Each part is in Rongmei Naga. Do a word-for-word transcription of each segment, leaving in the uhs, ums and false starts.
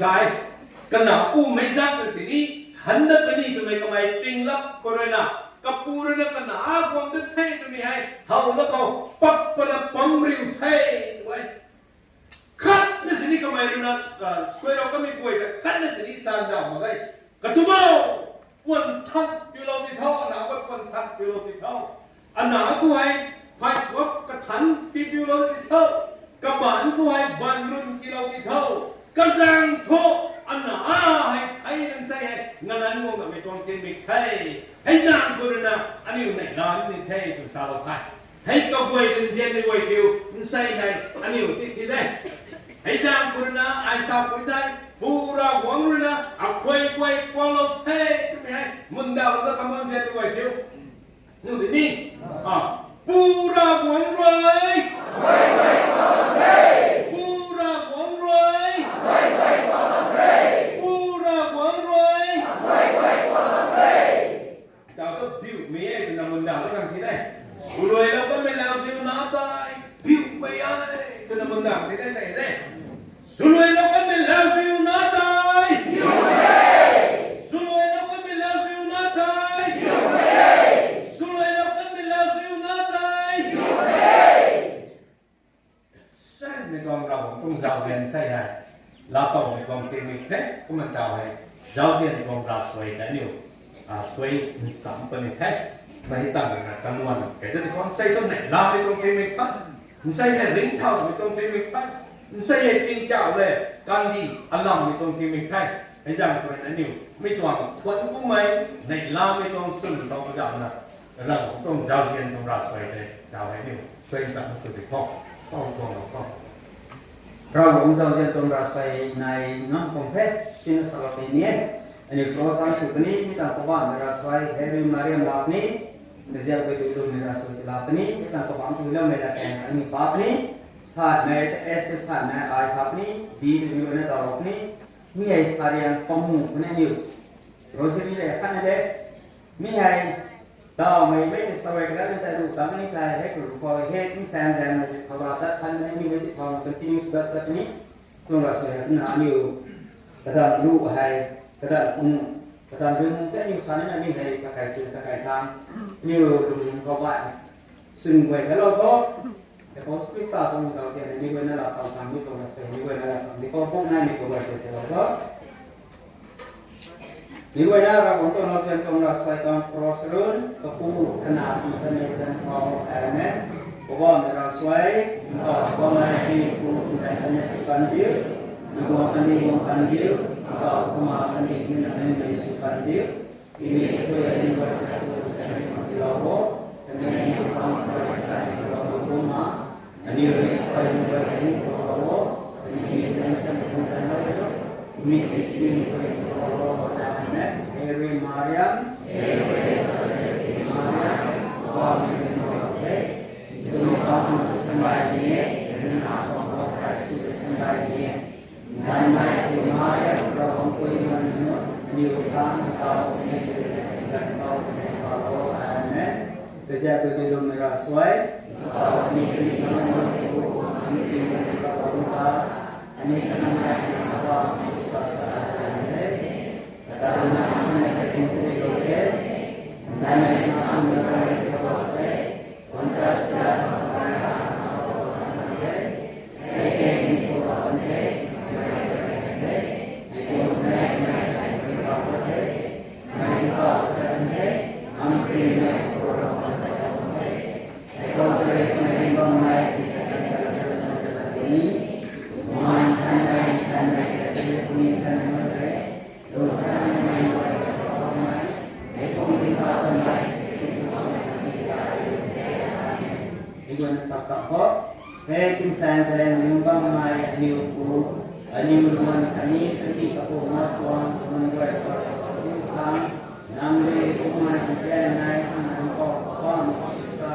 Kai, kana pu mei zat na sini, han na kani twmei kamei ting lap khou rui na, kapu rui na kana a guang dat the twmei hei, how na khou, pak pana pam riu the, tw e. Khat na sini kamei rui na, ah, suai rau kamei guay ta, khat na sini san dau mak ge. Katumo, puan than piulou ti tho, ana guay puan than piulou ti tho. Ana khou hei, phai thuak kathan pi piulou ti tho. Kaban khou hei, ban run tilou ti tho. Kazang thu, ana a hei, thei nan sei hei, ngalan guang na mei tuang tingmik the. Hei zang khou rui na, aniu neihla ni the, tw salou the. Hei kaguay nzian ni guay kiu, nsei hei, aniu ti ti de. Hei zang khou rui na, ai sa pui tei, pu Ravguangc rui na, akhuay guay kuanglou the, twmei hei, mundau na kamang nzian ni guay kiu. Nu di ni? Ah, pu Ravguangc rui. Pu Ravguangc rui. Pu Ravguangc rui. Tau ta biumei e twna mundang ta kan ti de. Swluailou kanmei lauziu na tei, biumei e twna mundang ti de tei de. Swluailou kanmei lauziu na tei. Swluailou kanmei lauziu na tei. Swluailou kanmei lauziu na tei. Sanmei tuang Ravguangc tuang zauzian sei hei, laatowmei tuang tingmik the, kumna tau hei, zauzian tuang ravsuai kaniw, a, suai nsam puni the, mei tangv na kaluan kei ta ti khou, nsei tuang neihlamei tuang tingmik the, nsei hei ringcthaumei tuang tingmik the, nsei hei tingkauh le, kandih alammei tuang tingmik the, hei zang khou rui na aniu, mi tuang thuan kummei, neihlamei tuang swn tau kazauhna, Ravguangc tuang zauzian tuang ravsuai tei, tau hei aniu, suai nsam sw di khou, khou tuang lou khou. Ravguangc zauzian tuang ravsuai nai ngam khang the, tina salou ti ni e. Aniu cross an sw puni, mi tang Poubauhmei ravsuai, Hail Mary, Mariam laa puni, kaziap guay tu lumei ravsuai ti laa puni, mi tang Poubauhmei tu loumei la kan, aniu pa puni, satmei, ta S tu satmei, ai sa puni, D tu mi na daw puni, mi hei sariang pamu puni aniu. Rosary le khatna de, mi hei, dawmei mei tei sa e, kadat mei tei ruh tang ni tei, hei kuru khou, hei tingsaengzaeng mei tei thau ra tat than mei ni mei tei thau continue sw dat tat ni, tuang ravsuai hei kumna aniu, kadat ruh hei, kadat kum, kadat ruh tei aniu sa nina mi hei, kakai sw, kakai thang, aniu lung khou bai, swn guay kalou tho, Apostle Khrista tuang zauzian ni guayna laa tang tang ni tuang ravsuai ni guayna laa tang ni khou buk nai ni khou guay se se lou tho. Ni guayna Ravguangc tuang zauzian tuang ravsuai tuang cross run, Kapu, Kanac, Nthanmei Nthankhou, Amen. Poubauhmei ravsuai, Ntau Poubauhmei, Pu, Nthanmei Nthankhou, Nthanmei Nthankhou, Nthanmei Nthankhou, Ntau Poubauhmei, Nthanmei Nthankhou, Nthanmei Nthankhou, Mary Mariam, Mariam, Amen. Kaziap guay tu lumei ravsuai. Tingsaengzaeng ringcbammei aniu Pu, aniu luan khatni kandih kapu na tuang, nang guay khou tu khang, nang rui kummei nzian nai, nang khou bam sisa,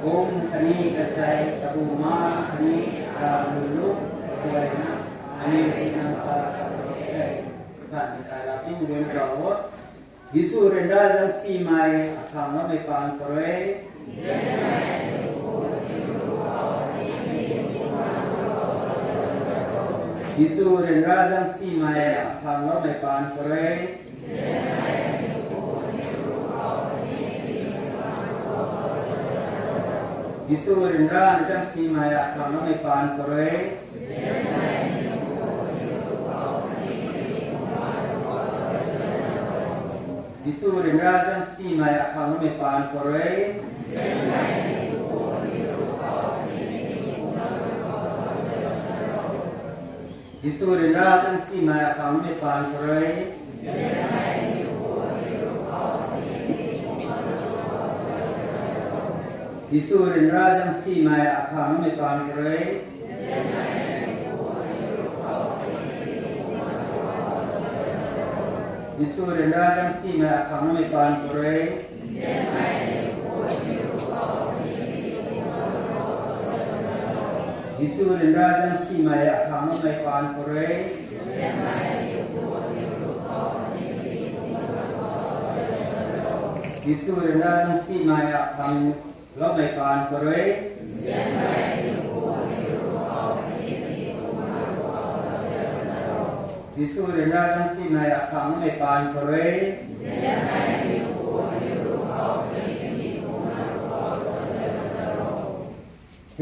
kum khatni kazei, kabu ma khatni, rav luluk, kaguayna, aniu rui nang ta kapu e. Sa ni kai la ping rui na rau o. Jisu ryanra zangsimei akhang ngammei paan khou rui. Jisu ryanra zangsimei akhangloumei paan khou rui. Jisu ryanra zangsimei akhangloumei paan khou rui. Jisu ryanra zangsimei akhangloumei paan khou rui. Jisu ryanra zangsimei akhangloumei paan khou rui. Jisu ryanra zangsimei akhangloumei paan khou rui. Jisu ryanra zangsimei akhangloumei paan khou rui. Jisu ryanra zangsimei akhangloumei paan khou rui. Jisu ryanra zangsimei akhangloumei paan khou rui. Jisu ryanra zangsimei akhangloumei paan khou rui.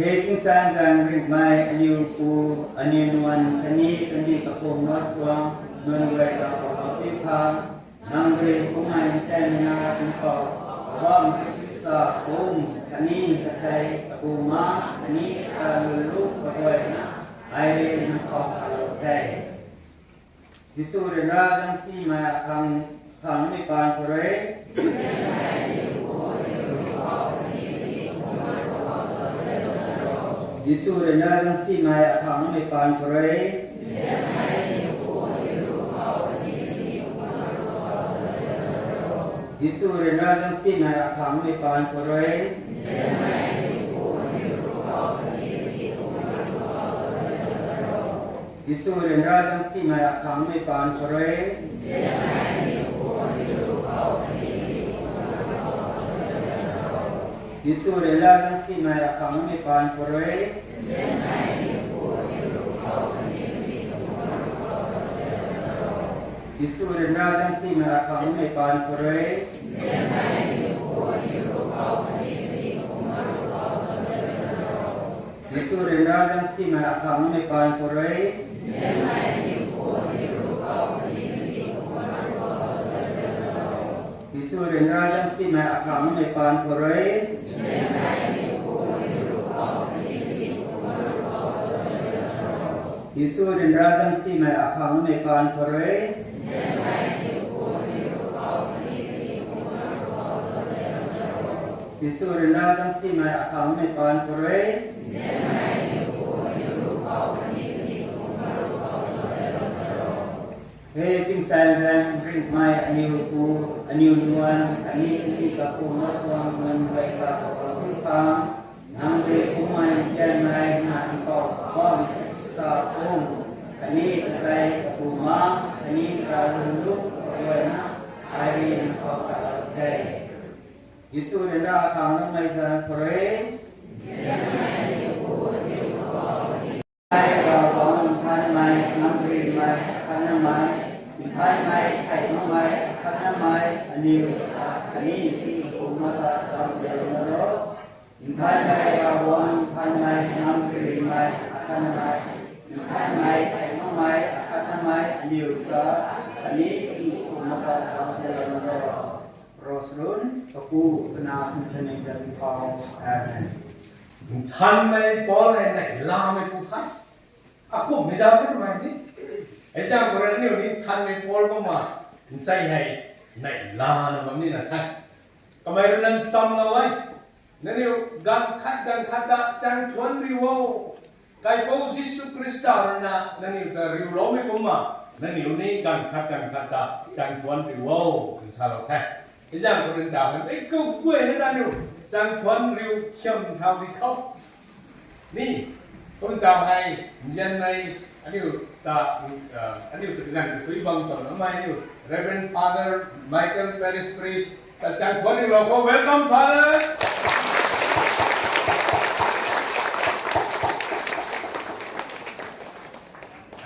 Hei tingsaengzaeng ringhmei aniu pu, aniu nuan khatni kandih kapwm Nac Tuang, nunc guay ta khou lou ti khang, nang rui kummei nchaenna Mpouh, Poubauhmei Khrista pum khatni kasei kapu ma khatni kaluluk kaguayna, ai rui nang khou kalou the. Jisu ryanra zangsimei akhang, akhangloumei paan khou rui. Jisu ryanra zangsimei akhangloumei paan khou rui. Jisu ryanra zangsimei akhangloumei paan khou rui. Jisu ryanra zangsimei akhangloumei paan khou rui. Jisu ryanra zangsimei akhangloumei paan khou rui. Jisu ryanra zangsimei akhangloumei paan khou rui. Jisu ryanra zangsimei akhangloumei paan khou rui. Jisu ryanra zangsimei akhangloumei paan khou rui. Jisu ryanra zangsimei akhangloumei paan khou rui. Jisu ryanra zangsimei akhangloumei paan khou rui. Hei tingsaengzaeng ringhmei aniu pu, aniu nuan khatni kandih kapwm Nac Tuang, nunc guay ta khou lou ti khang, nang rui kummei nchaenna Mpouh, Poubauhmei Khrista pum khatni kasei kapu ma khatni kaluluk kaguayna, ai rui nang khou kalou the. Jisu ryanra akhangloumei zaeng khou rui. Ai Ravguangc Nthanmei, Ngam Rimei, Akhatnamei, Nthanmei, Theihloumei, Akhatnamei, aniu ta khatni tingkum ta chamv salouna ro. Nthanmei Ravguangc, Nthanmei, Ngam Rimei, Akhatnamei, Nthanmei, Theihloumei, Akhatnamei, aniu ta khatni tingkum ta chamv salouna ro. Rosrun, Kapu, Kanac, Nthanmei Nthanmei Mpouh. Amen. Nthanmei Paul hei neihlamei pu the. Akumhmei zauc the kamei ni. Hei zaeng khou rui aniu ni Nthanmei Paul kumna nsei hei neihlana bam nina the. Kamei rui nang nchamlou e. Nangniw ganv khat ganv khat ta chaeng thuanc riu o. Kaipouc Jisu Khrista rui na nangniw ta riuloumei kumna, nangniw ni ganv khat ganv khat ta chaeng thuanc riu o, twna salou the. Hei zaeng khou rui ntaw hei, ei kou guayna nangniw chaeng thuanc riu khiam thau di khou. Ni, kum ntaw hei, nzianmei, aniu ta, aniu ta ganv katui bam tuang namei aniu, Reverend Father Michael, Parish Priest, ta chaeng thuanc riulou khou, welcome Father.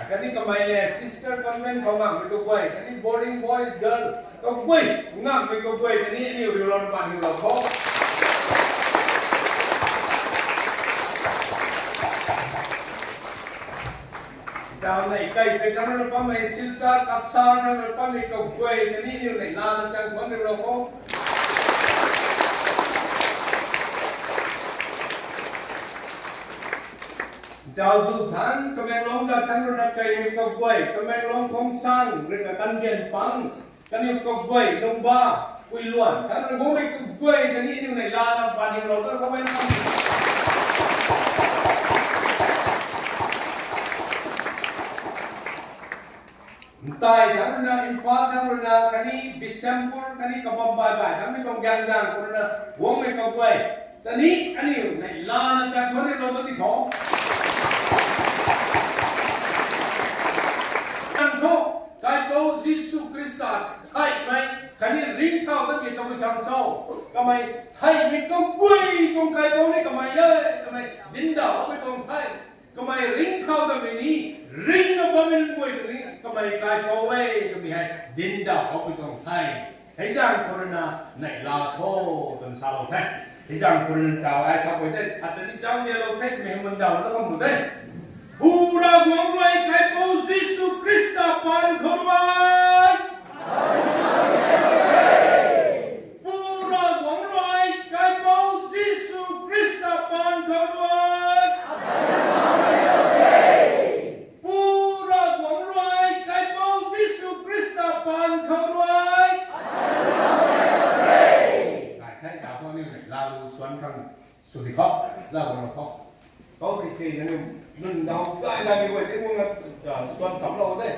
Akhatni Mei le sister convent khou ngamei kaguay, khatni boarding boy girl kaguay, ngamei kaguay khatni aniu riulou na pat niulou khou. Daw nei kai pe tang rui pammei Silchar, Cachar tang rui pammei kaguay khatni aniu nei lana chang khwan riulou khou. Daw du than Tamenglong da tang rui na kaimei kaguay, Tamenglong Khongsang rui na Kanbian Pang, kaniw kaguay, Lungba, Puiluan, tang rui guangmei kaguay khatni aniu nei lana pat niulou ta kamei na. Ntai tang rui na, Imphal tang rui na, khatni Bishnupur, khatni kabam bai bai tang mi tuang gang gang khou rui na guangmei kaguay, khatni aniu nei lana chat khwan riulou ta di khou. Tang khou, Kaipouc Jisu Khrista theihmei, khatni ringcthau ta ki tabui khang cho. Kamei theihmei kaguay tuang kaipouc ni kamei e, kamei dinc daw pui tuang the. Kamei ringcthau tamei ni, ringna bammei nunc guay tei ni, kamei kaipouc e, kamei hei dinc daw pui tuang the. Hei zaeng khou rui na, nei la tho, twna salou the. Hei zaeng khou rui na taw ai sa pui the, ata ni taw ni lou the, kamei hei mun daw na kamu the. Pu Ravguangc rui Kaipouc Jisu Khrista paan khou rui. Pu Ravguangc rui Kaipouc Jisu Khrista paan khou rui. Pu Ravguangc rui Kaipouc Jisu Khrista paan khou rui. Kai the, taw khou ni lalu suan khang sw di khou, lalu khou. Kau ti ti na ni, nunc daw kai la ni guay ti guang na, suan tamlou de.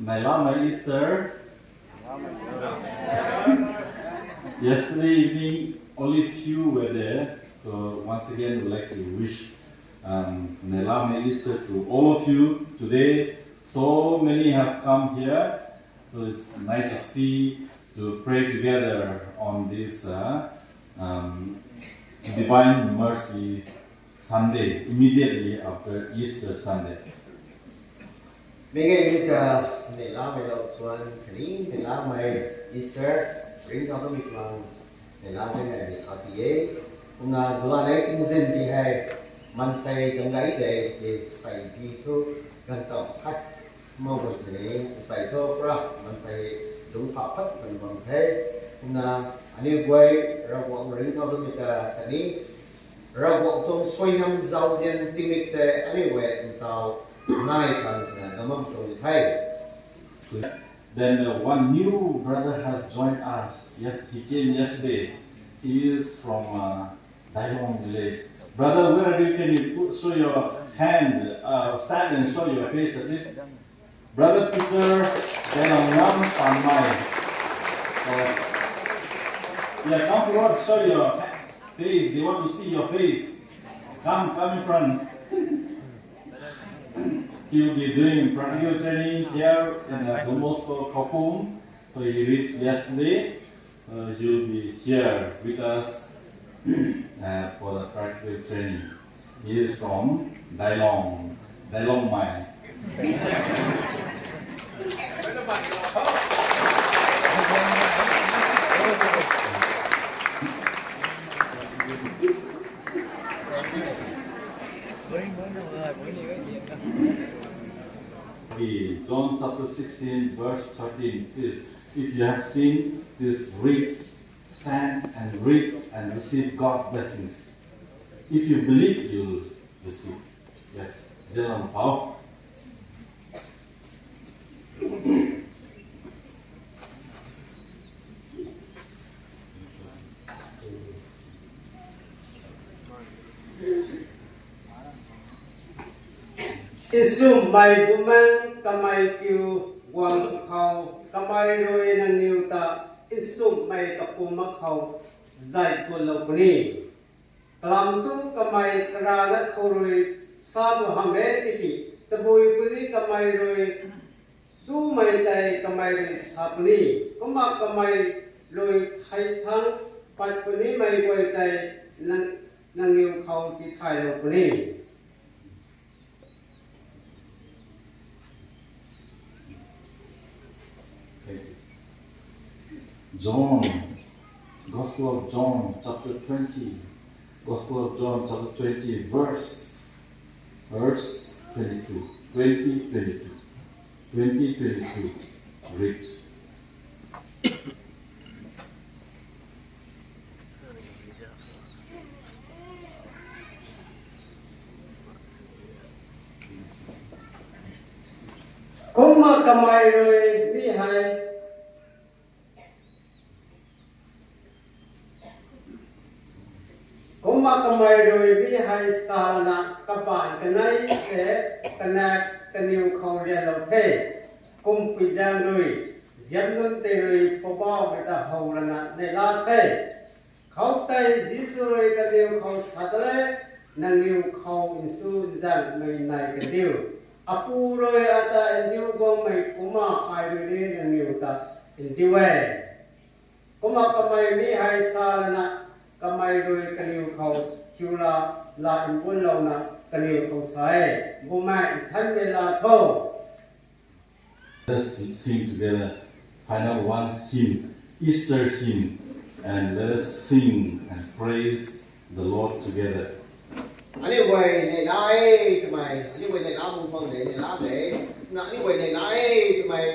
Nailamai Easter. Yesterday evening, only few were there. So once again, we'd like to wish um, Nailamai Easter to all of you. Today, so many have come here. So it's nice to see, to pray together on this uh, um, Divine Mercy Sunday, immediately after Easter Sunday. Mingei mi ta Nailamai lou tuan kani Nailamai Easter ringcthau mi tuang Nailamai nai mi sa ti e. Kumna gula nei tingzin ti hei mansei gangai de ti sai ti thu gan tau khat mau bam sini sai thu pra mansei lungc pha phat kan bam the. Kumna aniu guay Ravguangc ringcthau mi ta kani Ravguangc tuang suaihiam zauzian tingmik tei aniu guay ntau nai kan na gamam tuang the. Then uh, one new brother has joined us. Yes, he came yesterday. He is from uh, Dailong village. Brother, where are you? Can you put, show your hand? Uh, stand and show your face at least. Brother Peter Dailong Lam Panmai. Uh, yeah, come forward, show your face. They want to see your face. Come, come in front. He will be doing practical training here in uh, Don Bosco Khaophum. So he reached yesterday. Uh, he will be here with us uh, for the practical training. He is from Dailong, Dailong Mai. John chapter sixteen, verse thirteen. Please, if you have seen, please read, stand and read and receive God's blessings. If you believe, you will receive. Yes, Jalan Pao. Isumei bumaeng kamei kiu guang khou kamei rui nangniw ta isumei kapum mak khou zay kutlou puni. Kalam tu kamei karana khou rui sa tu hamh e tiki tabui puni kamei rui sumei tei kamei rui sa puni. Kumna kamei rui thei thang pat punimei guay tei nang nangniw khou tithaylou puni. John, Gospel of John, chapter twenty. Gospel of John, chapter twenty, verse, verse twenty-two. Twenty, twenty-two. Twenty, twenty-two. Read. Kumna kamei rui mi hei, kumna kamei rui mi hei sa lana kabaanc kanei se kanak kaniw khou rianlou the. Kumpui zaeng rui ziamnunc tei rui Poubauhmei ta how lana neihla the. Khoutei Jisu rui kaniw khou sa ta le, nangniw khou nsu nzanmei nai kandiu. Apu rui ata ndiu guangmei kumna ai rui ni nangniw ta ndiu e. Kumna kamei mi hei sa lana kamei rui kaniw khou thiu la, la nbunlouna kaniw khou sa e, Bumaengh Nthanmei laa tho. Let us sing together. Final one hymn, Easter hymn, and let us sing and praise the Lord together. Aniu guay neihla e twmei, aniu guay neihla bung bang de, neihla de. Na aniu guay neihla e twmei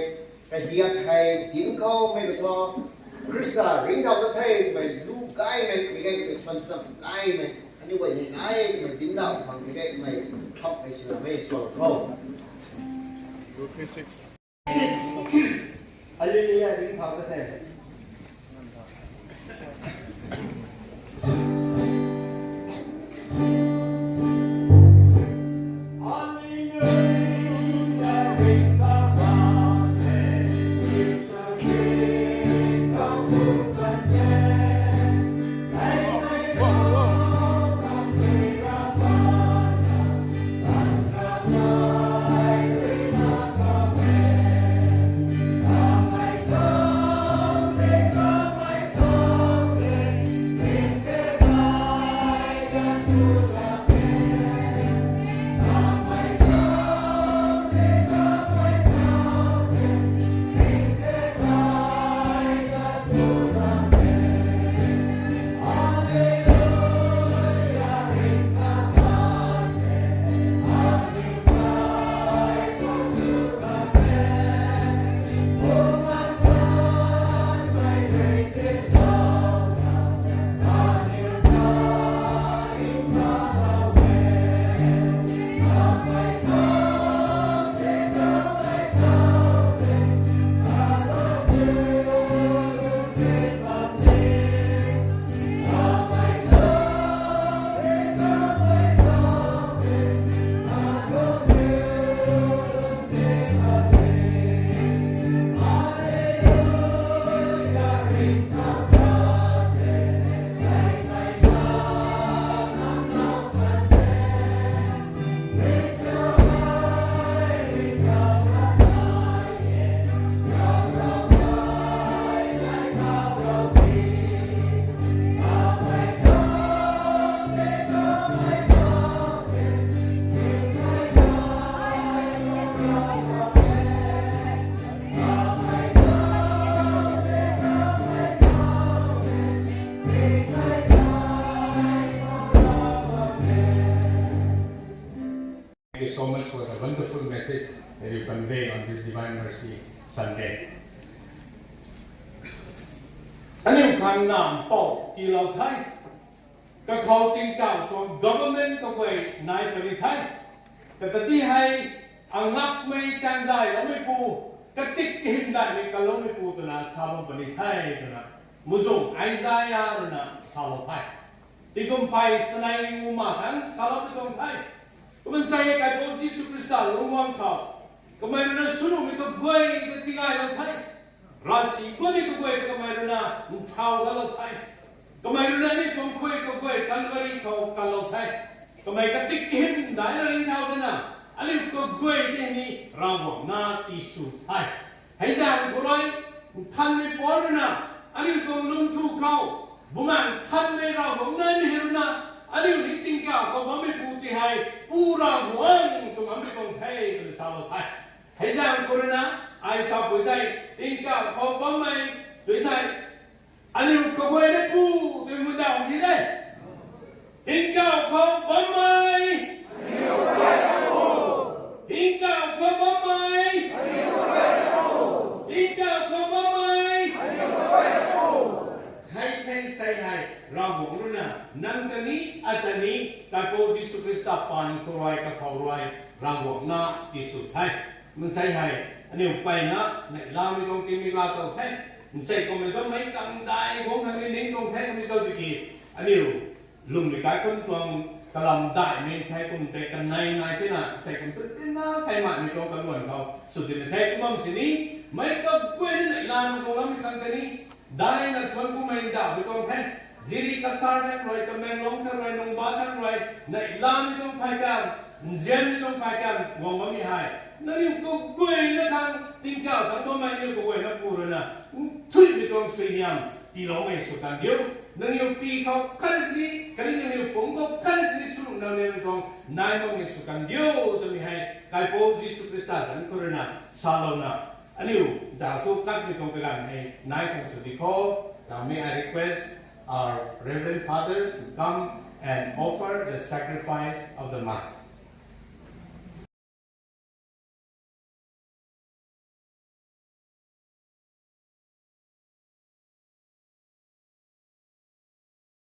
kahiak hei dinc khou mei katho Khrista ringcthau ta the twmei lu gaymei, mei gay twmei suan cham gaymei. Aniu guay neihla e twmei dinc dau bang mei gay twmei kham hei sina mei suan khou. Hallelujah, ringcthau ta the. Divine Mercy Sunday. Aniu khang nampou tiilou the. Kakhou tingkauh tuang government kaguay nai puni the. Kata ti hei angakmei chaengdailoumeipu, katik kahymdaihmei kanloumeipu twna sa bam puni the twna muhzwng Isaia ruina salou the. Tikum phey sanei ringu ma thangc saloumei tuang the. Kumna sa e, Kaipouc Jisu Khrista lungmang khou kamei ruina swnuhmei kaguay ta tigaylou the. Ravsic guangmei kaguay kamei ruina nthau galou the. Kamei ruina aniu tuang khuay kaguay Calvary khou kanlou the. Kamei katik kahymdaihna ringcthau dana, aniu kaguay tei ni Ravguangc na tisw the. Hei zaeng khou rui, Nthanmei Paul ruina aniu tuang lungthu khou, Bumaengh Nthanmei Ravguangc naimei hei ruina aniu ni tingkauh khou bammeipu ti hei Pu Ravguangc twmei tuang the twna salou the. Hei zaeng khou ruina, ai sapui thei, tingkauh khou bammei tu thei, aniu kaguayna pu twmei mudauh ni de. Tingkauh khou bammei, tingkauh khou bammei, tingkauh khou bammei. Hei thei sei hei Ravguangc ruina nang ta ni, ata ni, Kaipouc Jisu Khrista paan khou rui, kakhou rui Ravguangc na tisw the. Mansei hei aniu mpeyna neihlamei tuang tingmik laa tow the. Mansei kummei bammei kangdai guang khang ni ning tuang the kamei tow tiki, aniu lwmmei kaikhunc tuang kalam daihmei the, kum tei kanei nai tina sei kum tu tina kaimei tuang kaluan khou sw tina the. Kumna sini, meic kaguayna neihlamei tuang lammei khang ta ni, daina thuanc kummei ndauhmei tuang the. Ziri, Cachar thangc rui, Tamenglong thangc rui, Nungba thangc rui neihlamei tuang phay kan, nzianmei tuang phay kan guang bammei hei nangniw kaguayna khang tingkauh khang bammei aniu kaguayna pu ruina nthuihmei tuang suaihiam tiiloumei sw kan diu. Nangniw pi khou khatni sini, khatni nangniw pumc khou khatni sini swnuh nangniw tuang nai makmei sw kan diu twmei hei Kaipouc Jisu Khrista zanc khou ruina salouna, aniu daw thu katmei tuang kaganv hei nai khang sw di kho. Now may I request our Reverend Fathers to come and offer the sacrifice of the Mass.